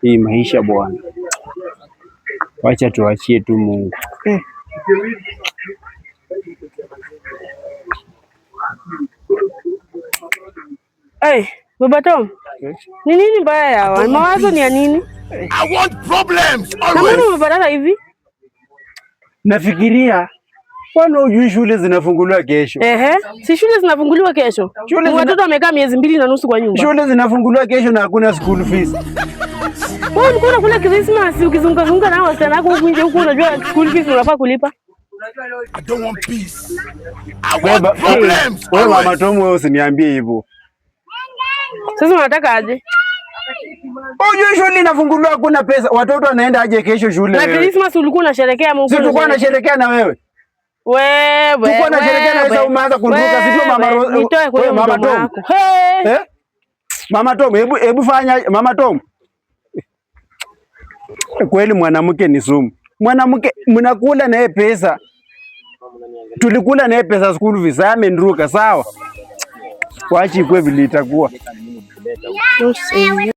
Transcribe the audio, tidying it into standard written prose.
Hii maisha bwana, wacha tuachie tu Mungu. Eh. Hey, Baba Tom. Eh? Ni nini mbaya yawa? Mawazo ni ya nini? I want problems Na mbona always. umepatana hivi? Nafikiria kwani hujui shule zinafunguliwa kesho? Ehe, si shule zinafunguliwa kesho. Watoto wamekaa miezi 2.5 kwa nyumba. Shule zinafunguliwa kesho na hakuna school fees. Wewe ulikuwa unakula Christmas ukizunguka zunguka na wasichana wako huku nje huku, unajua school fees unafaa kulipa. I don't want peace. I Wewe want problems wewe Mama always. Tom, wewe usiniambie hivyo. Sasa unataka aje? Hujui shule inafunguliwa hakuna pesa. Watoto wanaenda aje kesho shule Na wewe? Christmas ulikuwa unasherehekea ama Si hukuwa tulikuwa unasherehekea? nasherehekea na wewe. Wewe. Tulikuwa nasherehekea na wewe, sasa umeanza kunduka, si ndio mama Nitoe kwa wewe, Mama mdomo Tom. wako. Hey. Eh? Mama Tom, hebu fanya Mama Tom. Kweli mwanamke ni sumu. Mwanamke mnakula naye pesa. Tulikula naye pesa school fees, amenruka sawa. Wachi kwe vile itakuwa. Don't say.